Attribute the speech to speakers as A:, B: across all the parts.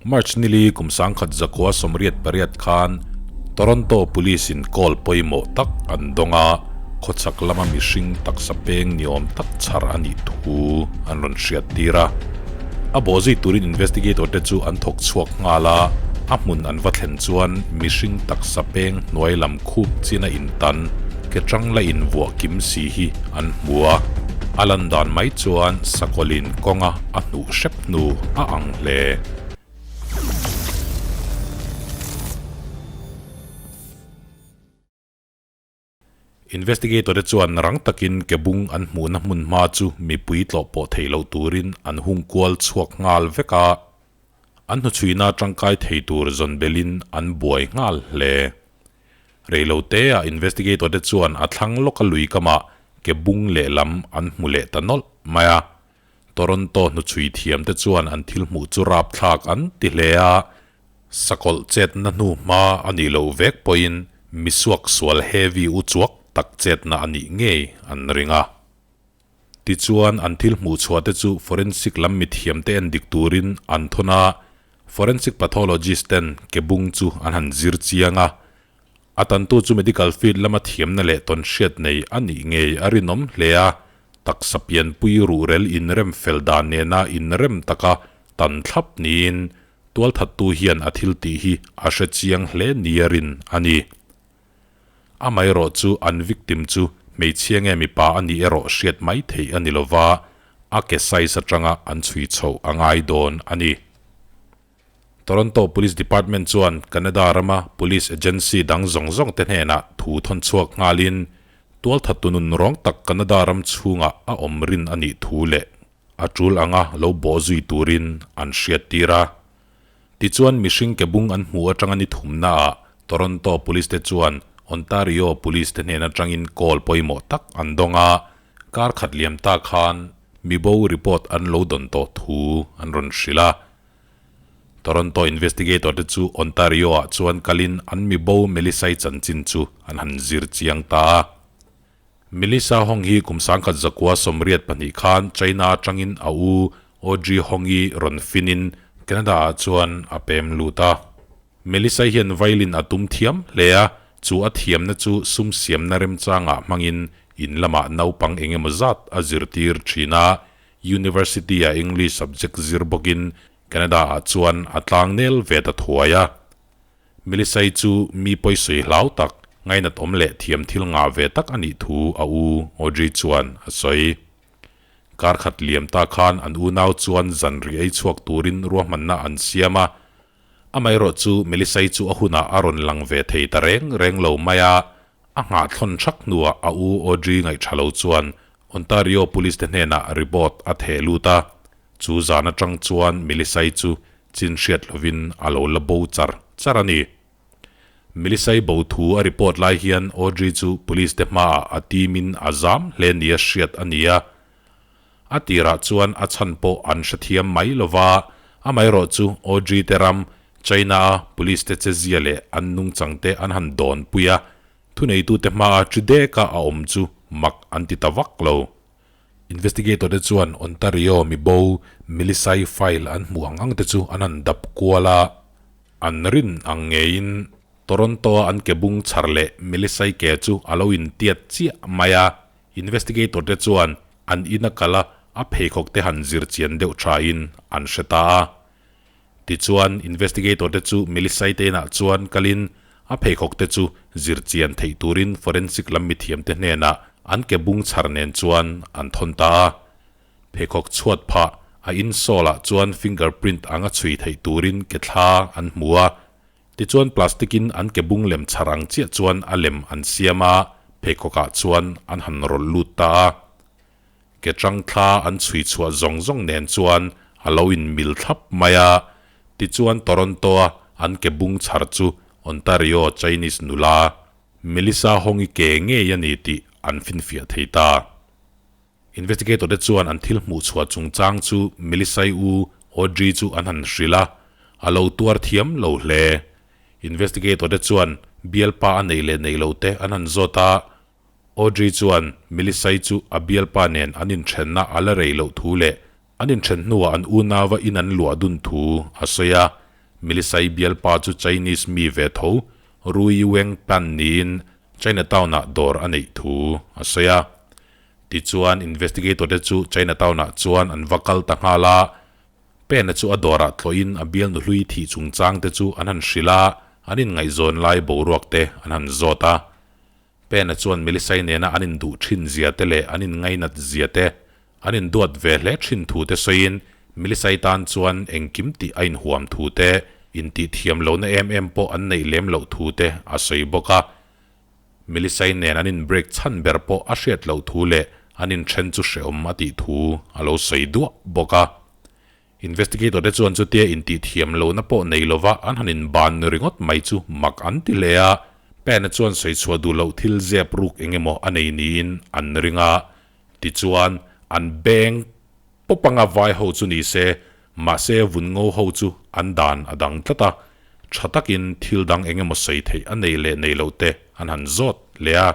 A: March nili kum 1988 khan Toronto Police in call pawimawh tak an dawng a, khawchhak lama mihring taksa peng ni awm tak chhar a nih thu an rawn hriat tir a. A bawhzui turin investigator te chu an thawk chhuak nghal a, a hmun an va thlen chuan mihring taksa peng hnuai lam khup chin a intan ke tang la invuah kim si hi an hmu a. A lan dan mai chuan sakawlin kawnga a hnuh hrep hnu a ang hle. Investigator te chuan rang takin ke bung an hmuhna hmun hma chu mipui tlawh pawh theih loh turin an hung kual chhuak nghal vek a, an hnuchhuina tangkai thei tur zawn belin an buai nghal hle. Reiloteah investigator te chuan a thlang lawka lui kamah ke bung lehlam an hmu leh ta nawlh mai a. Toronto hnuchhui thiam te chuan an thil hmuh chu rapthlak an ti hle a, sakawlh chetna hnu hma a nih loh vek pawhin misuak sual heavy u chuak tak chetna a nih ngei an ring a. Tichuan an thil hmuh chhuah te chu forensic lam mithiam te en dik turin an thawn a, forensic pathologist ten ke bung chu an han zir chiang a, A tantu chu medical field lama thiamna leh tawnhriat nei a nih ngei a rinawm hle a, taksa pianpui ruhrel inrem fel dan nena inrem taka tan thlap niin tualthattu hian a thil tih hi a hre chiang hle nia rin a ni. Amaherawh chu an victim chu hmeichhia nge mipa a nih erawh hriat mai theih a ni lova, a ke size atanga an chhui chhoh a ngai dawn a ni. Toronto Police Department chuan Canada rama police agency dang zawng zawng te hnenah thu thawn chhuak nghalin tualthattu nun rawng tak Canada ram chhungah a awm rin a nih thu leh a tul anga lo bawh zui turin an hriattir a. Tichuan mihring ke bung an hmuh atanga ni thumnaah Toronto Police te chuan Ontario Police te hnen atangin call pawimawh tak an dawng a, kar khat liam ta khan mibo report an lo dawn tawh thu an rawn hrilh a. Toronto investigator te chu Ontario ah chuan kalin an mibo Melissa-i chanchin chu an han zir chiang ta a. Melissa Hong hi kum 1982 khan China atangin a u Audrey Hong-i rawn finin Canada ah chuan a pem lut a. Melissa-i hian violin a tum thiam hle a, chu a thiamna chu sum siamna remchangah hmangin in lamah naupang engemaw zat a zirtir thin a, University-a English subject zir bawkin Canada-ah chuan a tlangnel ve ta thuai a. Melissa-i chu mi pawisawi hlau tak, ngainat awm leh thiam thil ngah ve tak a nih thu a u Audrey chuan a sawi. Kar khat liam ta khan an unau chuan zan ri ei chhuak turin ruahmanna an siam a. Amaherawh chu Melissa-i chu a hunah a rawn lang ve thei ta reng reng lo mai a, A nghahthlawn thak hnuah a u Audrey ngaihṭha lo chuan Ontario Police te hnenah report a theh lut a, chu zan aṭang chuan Melissa-i chu chin hriat lovin a lo la bo char char a ni. Melissa-i bo thu a report lai hian Audrey chu Police te hmaah a team-in a zam hle nia hriat a ni a. A tirah chuan a chhan pawh an hrethiam mai lova, amaherawh chu Audrey te ram China-a police te chezia leh an nungchang te an han dawn pui a, thuneitute hmaa chi deka a awm chu mak an ti ta vak lo. Investigator te chuan Ontario mibo Melissa-i file an hmuh ang ang te chu an han dap kual a, an rin ang ngeiin Toronto-a an ke bung chhar leh Melissa-i ke chu a lo intiat chiah mai a, investigator te chuan an ina kal a, a pheikhawk te han zir chian deuh thain an hre ta a. Tichuan, investigator te chu Melissa-i te inah chuan kalin a pheikhawk te chu zir chian theih turin forensic lam mithiam te hnenah an ke bung chhar nen chuan an thawn ta a. Pheikhawk chhuat phah a insole ah chuan fingerprint anga chhui theih turin ke thla an hmu a. Tichuan plastic in an ke bung lem chhar ang chiah chuan a lem an siam a, pheikhawk ah chuan an han rawlh lut ta a. Ke chang thla an chhui chhuah zawng zawng nen chuan a lo in mil thlap mai a, tichuan Toronto-a an ke bung chhar chu Ontario Chinese nula Melissa Hong-i ke ngei a ni tih an finfiah thei ta. Investigator te chuan an thil hmuh chhuah chungchang chu Melissa-i u Audrey chu an han hrilh a, a lo tuar thiam lo hle. Investigator te chuan bialpa a nei leh nei lo te an han zawt a, Audrey chuan Melissa-i chu a bialpa nen an inthenna a la rei loh thu leh an inthen hnuah an unauva in an luah dun thu a sawi a. Milisai bialpa chu Chinese mi ve tho Rui Weng Pan niin Chinatown-ah dawr a neih thu a sawi a. Tichuan, investigator te chu Chinatown-ah chuan an va kal ta nghal a, Pena chu a dawrah tlawhin a bialnu hlui thih chungchang te chu an han hrilh a, an inngaihzawn lai boruak te an han zawt a. Pena chuan Melisai nena an induh thin zia te leh an inngainat zia te, an induat ve hle thin thu te sawiin Melisai tan chuan engkim tih a inhuam thu te, intih thiam lohna em em pawh an neih lem loh thu te a sawi bawk a. Melisai nen an in break chhan ber pawh a hriat loh thu leh an inthen chu hrehawm a tih thu a lo sawi duah bawk a. Investigator te chuan chutia intih thiam lohna pawh nei lova an han inban ringawt mai chu mak an ti hle a, Pen-a chuan sawi chhuah duh loh thil zep ruk eng emaw a nei niin an ring a. Tichuan, an beng pawp anga vai ho chu ni se, mahse vun ngo ho chu an dan a dang tlat a, tha takin thil dang eng emaw sawi theih a nei leh nei loh te an han zawt leh a.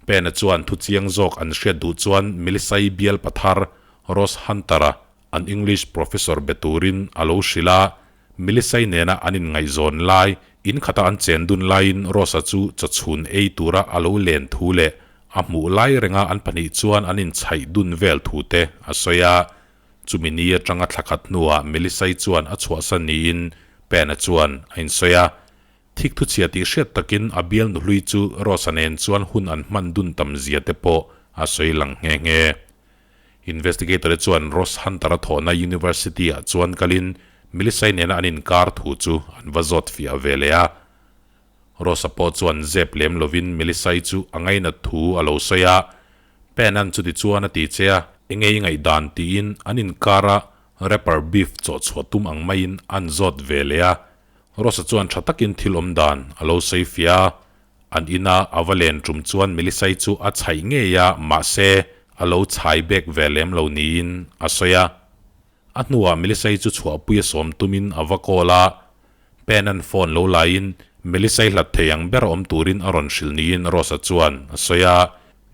A: Pen-a chuan thu chiang zawk an hriat duh chuan Melisai bial pathar Ross Hunter-a An English professor be turin a lo hrilh a, Melisai nena an inngaihzawn lai, in khata an chen dun laiin Rosa chu chawchhun ei tura a lo len thu leh a hmuh lai renga an pahnih chuan an inchhaih dun vel thu te a sawi a. Chumi ni atanga thla khat hnuah Melisai chuan a chhuahsan niin Pena chuan a insawi a. Thik thuchhia tih hriat takin a bial nuhlui chu Rosa nen chuan hun an hman dun tam zia te pawh a sawi lang nghe nghe. Investigator te chuan Ross Hunter-a thawhna University-ah chuan kalin Melisai nena an inkar thu chu an va zawt fiah ve leh a. Ross-a pawh chuan zep lem lovin Melisai chu a ngainat thu a lo sawi a. Pen-a'n chuti chuan a ti che a, enge i ngaihdan tiin an inkara rapper beef chawh chhuah tum ang maiin an zawt ve leh a. Ross-a chuan tha takin thil awm dan a lo sawi fiah a. An ina a va len tum chuan Melisai chu a chhaih ngei a, mahse, a lo chhai bek ve lem lo niin a sawi a. A hnuah Melisai chu chhuahpui a sawm tumin a va call a, Pen-a'n phone lo laiin Melisai hlat thei ang ber awm turin a rawn hrilh niin Rosa chuan a sawi a.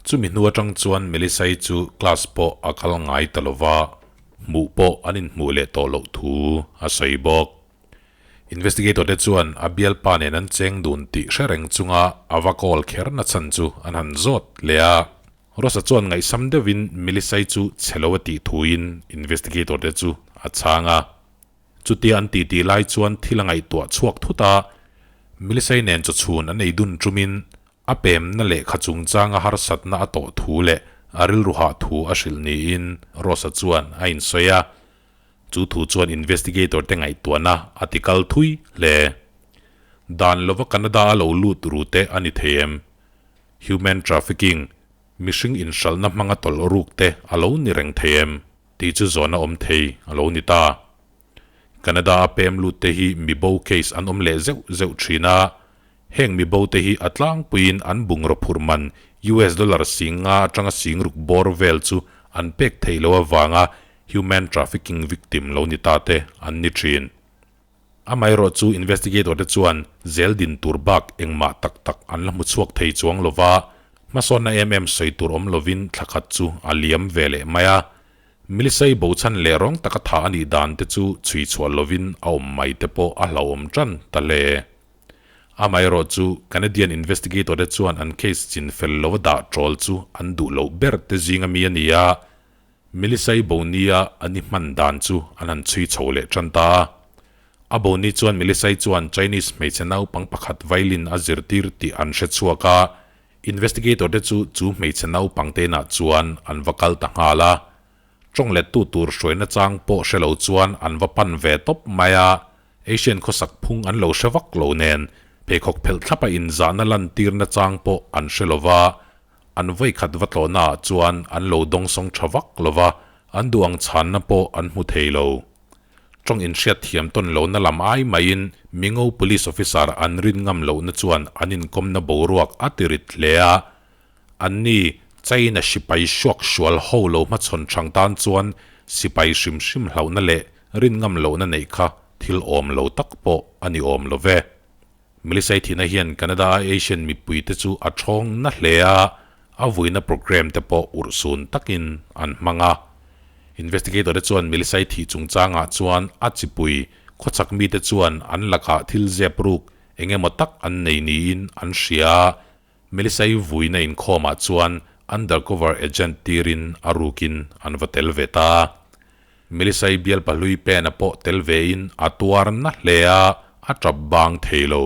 A: Chumi hnu atang chuan Melisai chu class pawh a kal ngai ta lo va, hmuh pawh an inhmuh leh tawh loh thu a sawi bawk. Investigator te chuan a bialpa nen an cheng dun tih hre reng chunga a va call kher na chhan chu an han zawt leh a. Rosa chuan ngaihsam deuhin Melisai chu chhe lo a tih thuin investigator te chu a chhang a. Chutia an titi lai chuan thil a ngaihtuah chhuak thut a, Melisai nen chawchhun an ei dun tumin a pemna lehkha chungchanga harsatna a tawh thu leh a rilru hah thu a hrilh niin Rosa chuan a insawi a. Chu thu chuan investigator te ngaihtuahna a ti kal thui hle. Dan lova Canada a lo lut ru te a ni thei em? Human trafficking, mihring inhralhna hmanga tawlh ruk te a lo ni reng thei em? Tih chu zawhna awm thei a lo ni ta. Canada a pem lut te hi mibo case an awm leh zeuh zeuh thin a, heng mibo te hi a tlangpuiin an bungraw phurh man US dollar 50 atanga 60 bawr vel chu an pek theih loh avanga Human trafficking victim lo ni ta te an ni thin. Amaherawh chu investigator te chuan zel din tur bak engmah tak tak an la hmu chhuak thei chuang lova, hmasawnna em em sawi tur awm lovin thla khat chu a liam ve leh mai a. Milisai bochan leh rawng taka tha a nih dan te chu chhui chhuah lovin a awm mai te pawh a hlauhawm tan ta hle. Amaherawh chu Canadian investigator te chuan an case chin fel lova dah tawl chu an duh loh ber te zinga mi a ni a. Melisai Bonia an i hman dan chu an han chhui chho leh tan ta a. A Boni chuan Melisai chuan Chinese hmeichhe naupang pakhat violin a zirtir tih an hre chhuak a, investigator te chu chu hmeichhe naupang te inah chuan an va kal ta nghal a. Tawng lettu tur hruaina chang pawh hre lo chuan an va pan ve tawp mai a, Asian khawsak phung an lo hre vak lo nen pheikhawk phelh thlapa inzahna lantirna chang pawh an hre lo va, An vawikhat va tlawhnaah chuan an lo dawngsawng tha vak lo va, an duh ang chhanna pawh an hmu thei lo. Tawng inhriat thiam tawn lohna lam ai maiin Mingo Police Officer an rin ngam lohna chuan an inkawmna boruak a ti rit hle a. Anni China sipai hruak hrual ho lo hmachhawn thang tan chuan sipai hrim hrim hlauhna leh rin ngam lohna neih kha thil awm lo tak pawh a ni awm lo ve. Melisai thihna hian Canada-a Asian mipuite chu a thawng na hle a, a vuina programme te pawh urhsun takin an hmang a. Investigator te chuan Melisai thih chungchangah chuan a chipui Khawchhak mite chuan an lakah thil zep ruk eng emaw tak an nei niin an hria a, Melissa-i vuina inkhawmah chuan undercover agent tirin a rukin an va tel ve ta. Melissa-i bial pahlui pena pawh tel vein a tuar na hle a, a tap bang thei lo.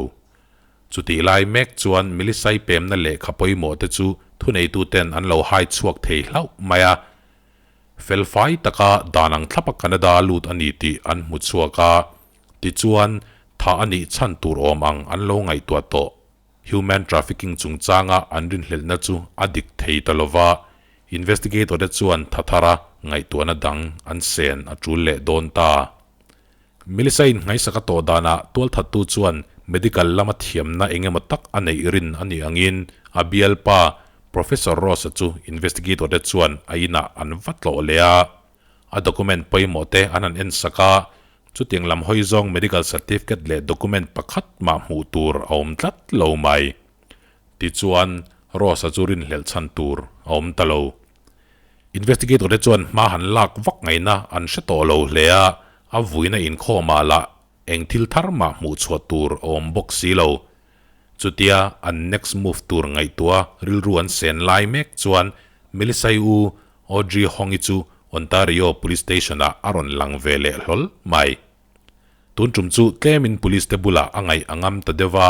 A: Chutih lai mek chuan Melissa-i pemna lehkha pawimawh te chu thuneituten an lo hai chhuak thei hlauh mai a. Felfai taka dan ang thlapa Canada lut a ni tih an hmu chhuak a, tichuan tha a nih chhan tur awm ang an lo ngaihtuah tawh. Human trafficking chungchanga an rinhlelhna chu a dik thei ta lova, investigator te chuan tha thara ngaihtuahna dang an sen a tul leh dawn ta. Melissa in nghaisaka tawh danah tualthattu chuan medical lama thiamna eng emaw tak a neih rin a nih angin a bialpa Professor Ross-a chu investigator te chuan a inah an va tlawh leh a. A document pawimawh te an han ensak a, chutiang lam hawi zawng medical certificate leh document pakhat mah hmuh tur a awm tlat lo mai. Tichuan, Ross-a chu rinhlelh chhan tur a awm ta lo. Investigator te chuan hma han lak vak ngaihna an hre tawh lo hle a, a vuina inkhawmah lah eng thil thar mah hmuh chhuah tur a awm bawk si lo. Chutia an next move tur ngaihtuah rilru an sen lai mek chuan Melissa-i u Audrey Hong-i chu Ontario Police Station-ah a rawn lang ve leh hlawl mai. Tun tum chu tlemin police te bulah a ngaih a ngam ta deuh a,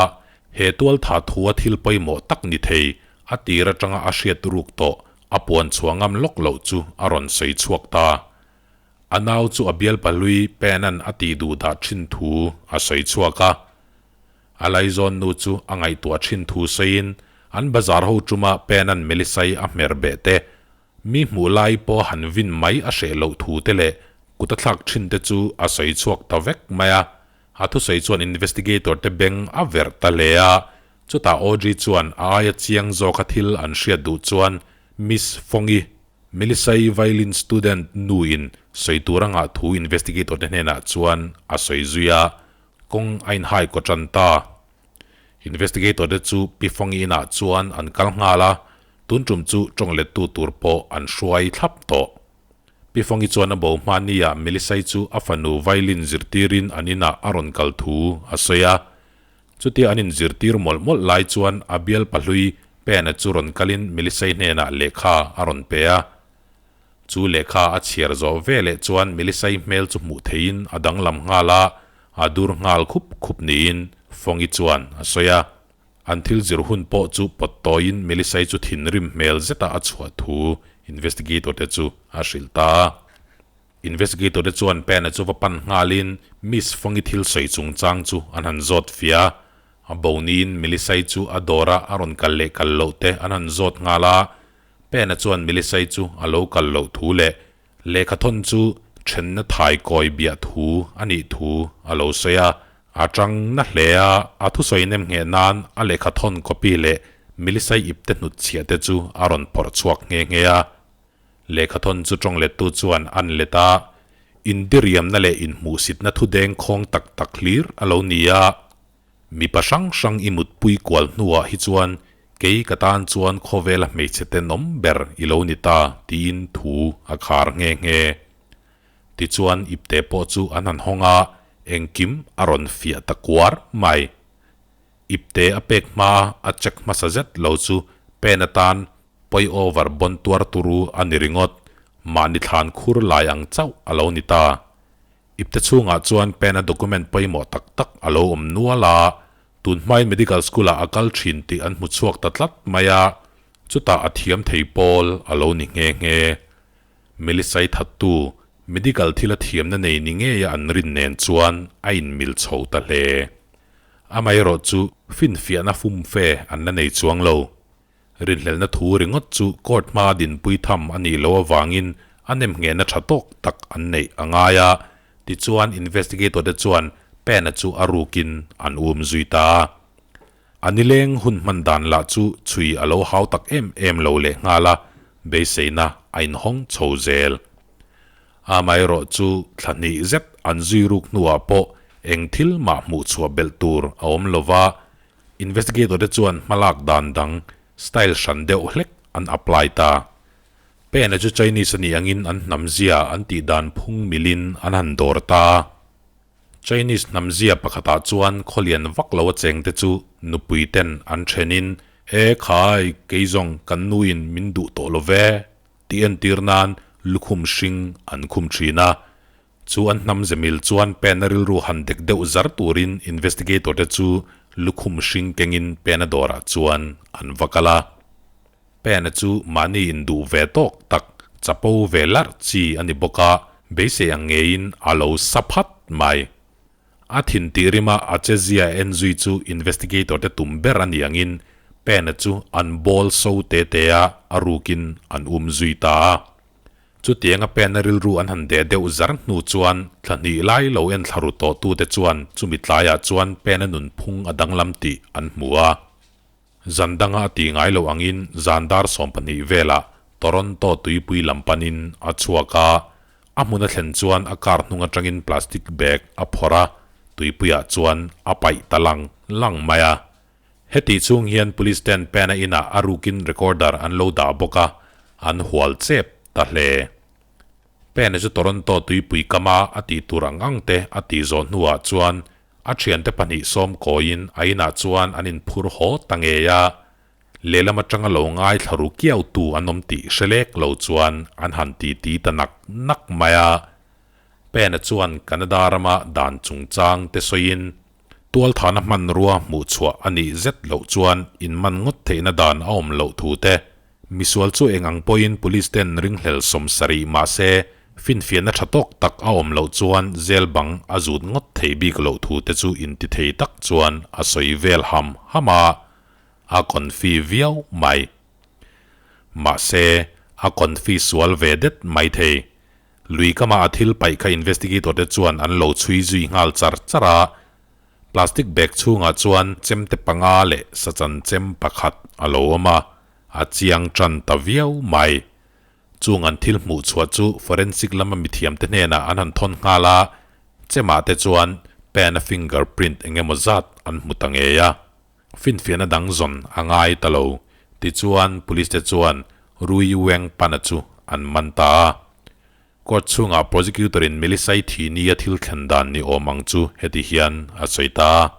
A: he tualtha thua thil pawimawh tak ni thei, a tir atanga a hriat ruk tawh, a puan chhuah ngam lawk loh chu a rawn sawi chhuak ta. A nau chu a bialpa hlui Pen-a'n a tih duh dah thin thu a sawi chhuak a. A laizawn nu chu a ngaihtuah thin thu sawiin an bazar ho tuma Pen-a'n Melissa-i a hmer beh te, Mi hmuh lai pawh han vin mai a hreh loh thu te leh kut a thlak thin te chu a sawi chhuak ta vek mai a. A thusawi chuan investigator te beng a verh ta hle a. Chutah Audrey chuan a aia chiang zawka thil an hriat duh chuan Miss Fongi, Melissa-i violin student nu in sawi tur a ngah thu investigator te hnenah chuan a sawi zui a, kawng a inhai kaw tan ta. Investigator te chu Pi Fongi inah chuan an kal nghal a, Tun tum chu tawng lettu tur pawh an hruai thlap tawh. Pi Fongi chuan a bo hmania Melissa-i chu a fanu violin zirtirin an inah a rawn kal thu a sawi a. Chutia an inzirtir mawlh mawlh lai chuan a bial pahlui Pen-a chu rawn kalin Melissa-i hnenah lehkha a rawn pe a. Chu lehkha a chhiar zawh veleh chuan Melissa-i hmel chu hmuh theihin a danglam nghal a, a dur nghal khup khup niin Fongi chuan a sawi a. An thil zir hun pawh chu pawt tawiin Melissa-i chu thinrim hmel zeta a chhuah thu investigator te chu a hrilh ta a. Investigator te chuan Pen-a chu va pan nghalin Miss Fong-i thil sawi chungchang chu an han zawt fia a. A bo niin Melissa-i chu a dawra a rawn kal leh kal loh te an han zawt nghal a. Pen-a chuan Melissa-i chu a lo kal loh thu leh Lehkhathawn chu thenna thai kawi biah thu a nih thu a lo sawi a, a tang na hle a, a thusawi nem ngheh nan a lehkhathawn copy leh milisai ipte hnutchhiah te chu a rawn phawrh chhuak nghe nghe a. Lehkhathawn chu tawng lettu chuan an let a, indiriamna leh inhmuhsitna thu dengkhawng tak tak hlir a lo ni a. Mipa hrang hrang i mutpui kual hnuah hi chuan kei ka tan chuan khawvela hmeichhe tenawm ber i lo ni ta tiin thu a khar nghe nghe. Tichuan ipte pawh chu an han hawng a, engkim a rawn fiah ta kuar mai. Ipte a pek hma a check hmasa zet lo chu pen atan pawi over bawn tuar turu a ni ringawt, mahni thlan khur lai ang chauh a lo ni ta. Ipte chhungah chuan pen a document pawimawh tak tak a lo awm nual a, tun hmain medical school ah a kal thin tih an hmu chhuak ta tlat mai a, chutah a thiam thei pawl a lo ni nghe nghe. Melissa-i thattu, medical thil a thiamna nei ni ngeia an rin nen chuan a inmil chho ta hle. Amaherawh chu finfiahna fumfe an la nei chuang lo. Rinhlelhna thu ringawt chu court hmaa dinpui tham a nih loh avangin a nemnghehna tha tawk tak an neih a ngai a, tichuan investigator te chuan Pen-a chu a rukin an um zui ta a. A nileng hun hman dan lah chu chhui a lo hau tak em em lo leh nghal a, beiseina a inhawng chho zel. Amaherawh chu thla hnih zet an zui ruk hnuah pawh eng thil mah hmuh chhuah belh tur a awm lova, Investigator te chuan hmalak dan dang, style hran deuh hlek an apply ta. Pen-a chu Chinese a nih angin an hnam zia an tih dan phung milin an han dawr ta. Chinese hnamzia pakhatah chuan khawlian vak lo a chengte chu nupui ten an thenin, E khai, kei zawng kan nuin min duh tawh lo ve, tih entir nan lukhum hring an khum thin a. Chu an hnam zemil chuan pen a rilru han dek deuh zar turin investigator te chu lukhum hring kengin pen a dawrah chuan an va kal a. Pen a chu mahni induh ve tawk tak chapo ve larh chi a ni bawk a, beisei ang ngeiin a lo sa phat mai. A thin tih rima a che zia en zui chu investigator te tum ber a ni angin pen a chu an bawl so te te a, a rukin an um zui ta a. Chutianga pena rilru an han deh deuh zar hnu chuan thla hnih lai lo en thla ru tawh tute chuan chumi tlaiah chuan pena nunphung a danglam tih an hmu a. Zan danga a tih ngai loh angin zan dar 12 velah Toronto tuipui lam panin a chhuak a, a hmun a thlen chuan a car hnung atangin plastic bag a phawrh a, tuipuiah chuan a paih ta lang lang mai a. Hetih chhung hian Police ten Pena inah a rukin recorder an lo dah bawk a, an hual chep ta hle. Pena chu Toronto tuipui kama a tih tur ang ang te a tih zawh hnuah chuan a thiante pahnih sawm kawiin a inah chuan an inphur haw ta ngei a, lehlam atanga lo ngaithla ru kiau tu an awm tih hre lek lo chuan an han titi ta nak nak mai a. Pena chuan Canada rama dan chungchang te sawiin Tualthana hmanrua hmuhchhuah a nih zet loh chuan inman ngawt theihna dan a awm loh thu te, misual chu eng ang pawhin police ten ringhlel 70 mah se finfiahna tha tawk tak a awm loh chuan zel bang a zut ngawt thei bik loh thu te chu intithei tak chuan a sawi vel ham ham a, a confi viau mai. Mahse, a confi sual ve det mai thei. Lui kama a thil paih kha investigator te chuan an lo chhui zui nghal char char a, plastic bag chhungah chuan chemte panga leh sachan chem pakhat a lo awm a, a chiang tan ta viau mai. Chung an thil hmuh chhuah chu forensic lama mithiamte hnenah an han thawn nghal a, chemah te chuan pen a finger print eng emaw zat an hmu ta ngei a. Finfiahna dang zawn a ngai ta lo. Tichuan, Police te chuan Rui Weng Pana chu an man ta a. Court chhungah Prosecutor in Melisai thi nia thil thlen dan ni awm ang chu heti hian a sawi ta a.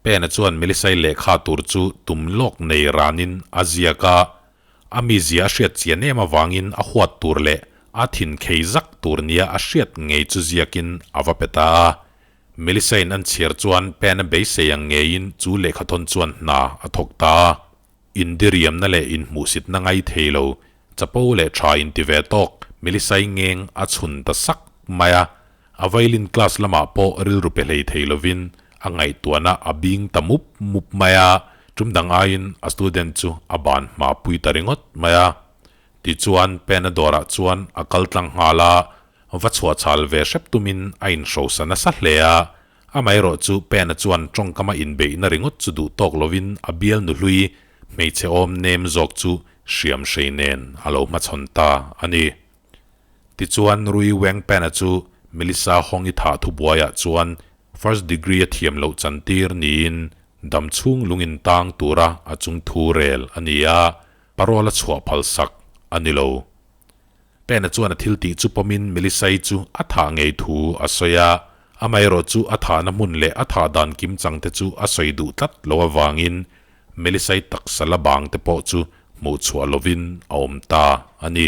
A: Pena chuan Melisai lehkha tur chu tum lawk nei ranin a ziak a, a mizia a hriat chian em avangin a huat tur leh a thin khei zak tur nia a hriat ngei chu ziakin a va pe ta a. Melissa-in an chhiar chuan pen a beisei ang ngeiin chu lehkhathawn chuan hna a thawk ta a. Indiriamna leh inhmuhsitna ngai thei lo, chapo leh tha inti ve tawk Melissa-i ngeng a chhun ta sak mai a. A violin class lamah pawh rilru pe hlei thei lovin a ngaihtuahna a bing ta mup mup mai a, tum dang aiin a student chu a ban hma pui ta ringawt mai a. Tichuan pen a dawrah chuan a kal tlang nghal a, Va chhuahchhal ve hrep tumin a inhrosa nasa hle a, amaherawh chu Pena chuan tawngkama inbeihna ringawt chu duh tawk lovin a bial nuhlui hmeichhe awm nem zawk chu hriam hrei nen a lo hmachhawn ta a ni. Tichuan Rui Weng Pena chu Melissa Hong-i thah thubuaiah chuan first degree a thiam loh chantir niin dam chhung lungin tang tura a chung thu rel a ni a, parole a chhuah phalsak a ni lo. Pena chuan a thil tih chu pawmin Melisai chu a thah ngei thu a sawi a, amaherawh chu a thahna hmun leh a thah dan kim chang te chu a sawi duh tlat lo avangin Melisai taksa la bang te pawh chu hmuh chhuah lovin a awm ta a ni.